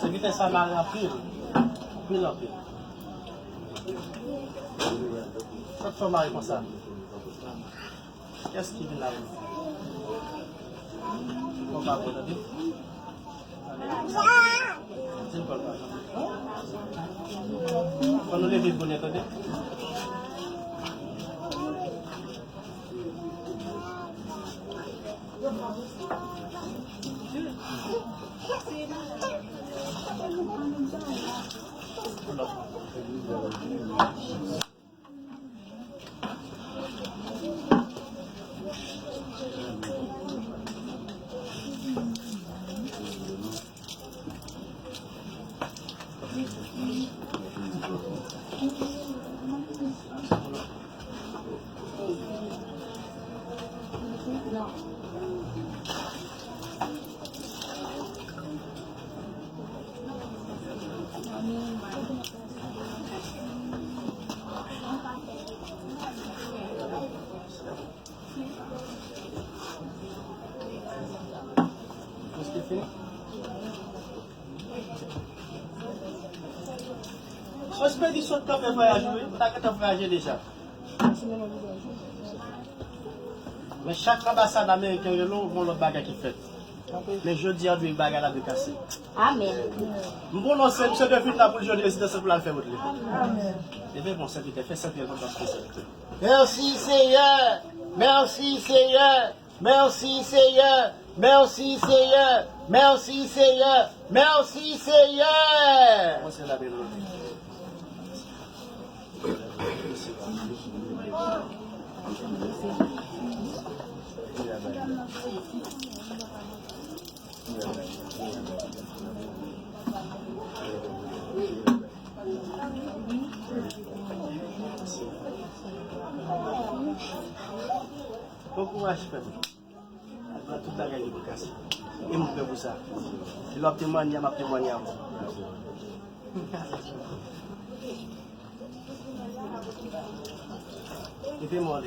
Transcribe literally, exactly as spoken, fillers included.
Sèvitè sa mare anpil, anpil, anpil. Sa k fè w mare konsa? Kiyès ki vin la menm? Bon, pa bon, tande. Di l pa bon. Fò nou leve bonè, tande. Prèske fini. Espedisyon t ap fè vwayaj ou, wi. Ou ta gentan vwayaje deja. Men chak anbasad ameriken rele w, gon lòt bagay ki fèt. Men jodi a, dwe bagay la dwe kase. Amèn. M pwononse, misye dwe vin la pou l jwenn rezidans pou l al fè wout li. Amèn. Leve bon, sèvitè, fè sèvitè kontan pou sèvitè. Mèsi, Seyè. Mèsi, Seyè. Mèsi, Seyè. Mèsi, Seyè. Mèsi, Seyè. Mèsi, Seyè. Mwen se la bèl. Bon kouraj, frè m. Tout bagay ki pou kase. E m prè pou sa. Si lè w ap temwanye a, m ap temwanye avè w. Epi mwen,